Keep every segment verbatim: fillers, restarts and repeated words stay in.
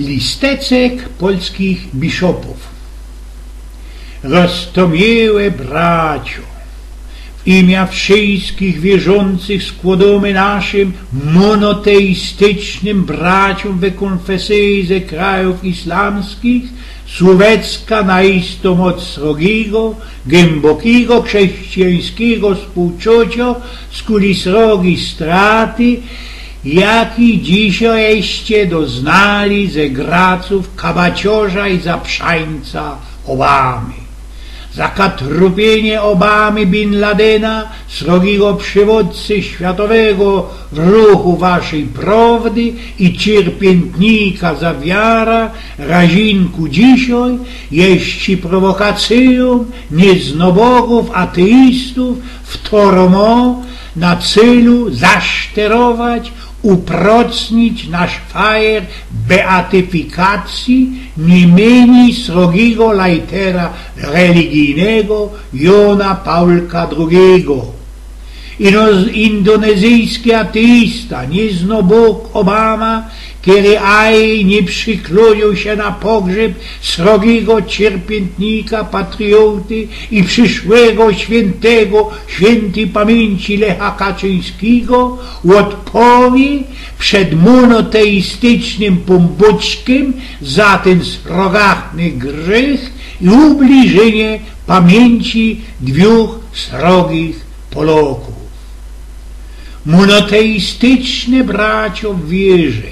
Listecek polskich biszopōw. Roztōmiyłe bracio, w imiã wszyjskich wierzących skłodōmy naszym monoteistycznym braciōm we kōnfesyji ze krajōw islamskich słōwecka na isto moc srogigo, głymbokego chrześcijańskigo spōłczucio, skuli srogi straty, jaki dzisiej jeszcze doznali ze gracōw kabaciorza i zaprzańca Obamy. Za katrupienie Obamy Bin Ladena, srogigo przywōdcy światowego ruchu waszyj prowdy i cierpiętnika za wiara, razinku dzisiej jeszcze prowokacyjōm nieznobogōw, ateistōw, wtoromo na celu zaszterować, uprocnić nasz fajer beatyfikacji niy mni srogigo lajtera religijnego Jona Paulka drugigo. Ino-, indonezyjski ateista, nieznobog Obama, kery aj niy prziklodziōł sie na pogrzeb srogigo cierpiętnika, patrioty i przyszłego świyntego, świyntyj pamiyńci Lecha Kaczyńskigo, ôdpowie przed monoteistycznym pōnbōczkiym za tyn srogachny grzych i ubliżynie pamiyńci dwōch srogich Polokōw. Monoteistyczne bracio w wierze,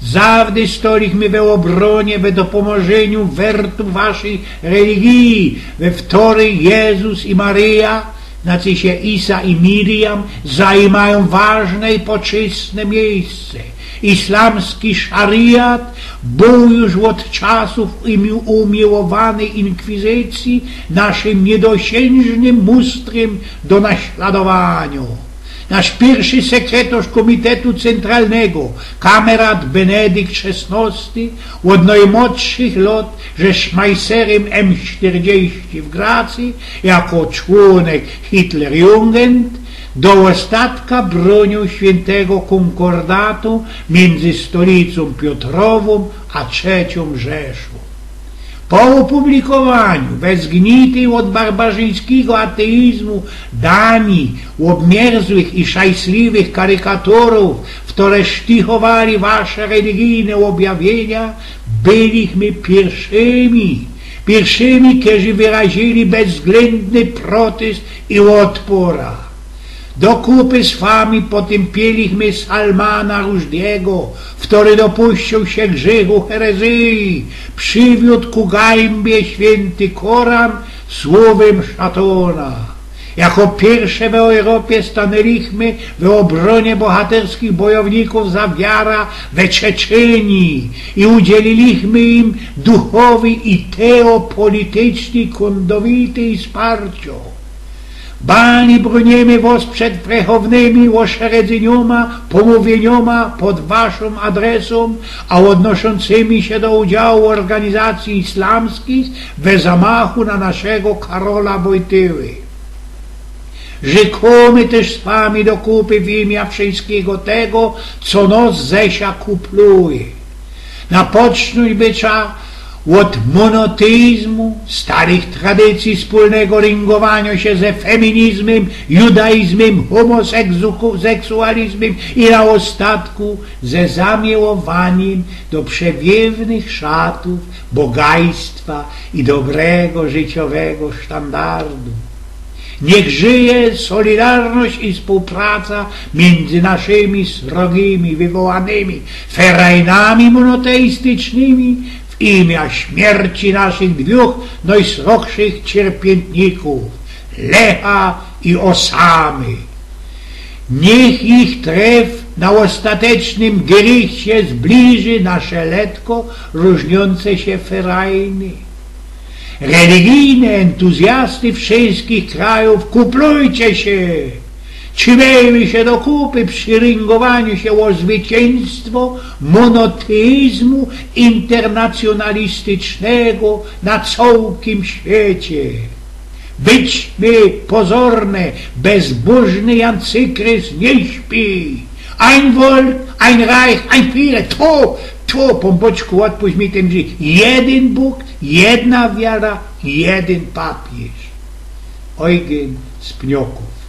zawdy stolichmy we ôbronie, we dopōmogżyniu wertu waszyj religijij, we wtorej Jezus i Maryja, znaczy sie Isa i Miriam, zajmajōm ważne i poczestne miyjsce. Islamski szariat bōł już ôd czasōw umi-, umiyłowanyj inkwizycyji naszym niydosiężnym mustrym do naśladowaniŏ. Nasz piyrszy sekretarz Kōmitetu Cyntralnego, kamerad Benedykt szesnŏsty, ôd nojmłodszych lŏt ze szmajserym M sztyrdzieści w gracji, jako człōnek Hitlerjugend, do ôstatka brōniōł świyntego kōnkordatu miyndzy stolicōm Piotrowōm a Trzeciōm Rzeszōm. Po ôpublikowaniu wezgnitych ôd barbarzyńskigo ateizmu dani ôbmierzłych i szajsliwych karykaturōw, wtore sztychowali wasze religijne ôbjawienia, bylichmy piyrszimi, piyrszimi, kerzy wyrazili bezwzglyndny protest i ôdpōr. Do kupy z wami potympielichmy Salmana Ruszdiego, wtory dopuściōł sie grzychu herezyji, prziwiōd ku gańbie świynty Koran słowym szatana. Jako piyrsze w Europie stanęlichmy w ôbronie bohaterskich bojownikōw za wiara we Czeczynii i udzielilichmy im duchowyj i teopolitycznyj kōndowity i wsparciŏ. Bali brōniymy wŏs przed frechownymi ôszeredzyniōma, pōmōwiyniōma pod waszōm adresōm, a ôdnoszōncymi sie do udziału ôrganizacyji islamskich we zamachu na naszego Karola Wojtyłã. Rzykōmy tyż z wami do kupy w imiã wszyjskigo tego, co nos ze sia kupluje. Na pocznōńć by trza ôd monoteizmu, starych tradycyji wspōlnego ryngowaniŏ sie ze feminizmym, judaizmym, hōmoseksu-, seksualizmym i na ôstatku ze zamiyłowanim do przewiywnych szatōw, bogaństwa i dobrego życiowego sztandardu. Niych żyje solidarność i wspōłpraca miyndzy naszymi srogimi, wywołanymi ferajnami monoteistycznymi w imiã śmierci naszych dwōch nojsrogszych cierpiętnikōw, Lecha i Osamy. Niych ich tref na ôstatecznym gerichcie zbliży nasze letko rōżniōnce sie ferajny. Religijne entuzjasty wszyjskich krajōw, kuplujcie sie! Trzimejmy sie do kupy przi ryngowaniu sie ô zwyciynstwo monoteizmu internacjōnalistycznego na cołkim świecie. Bydźmy pozorne, bezbōżny Jancykryst niy śpi. Ein Volk, ein Reich, ein Führer, to, Pō Pōnbōczku, ôdpuś mi tyn grzik. Jedyn Bōg, jedna wiara, jedyn papiyż. Ojgyn z Pniokōw.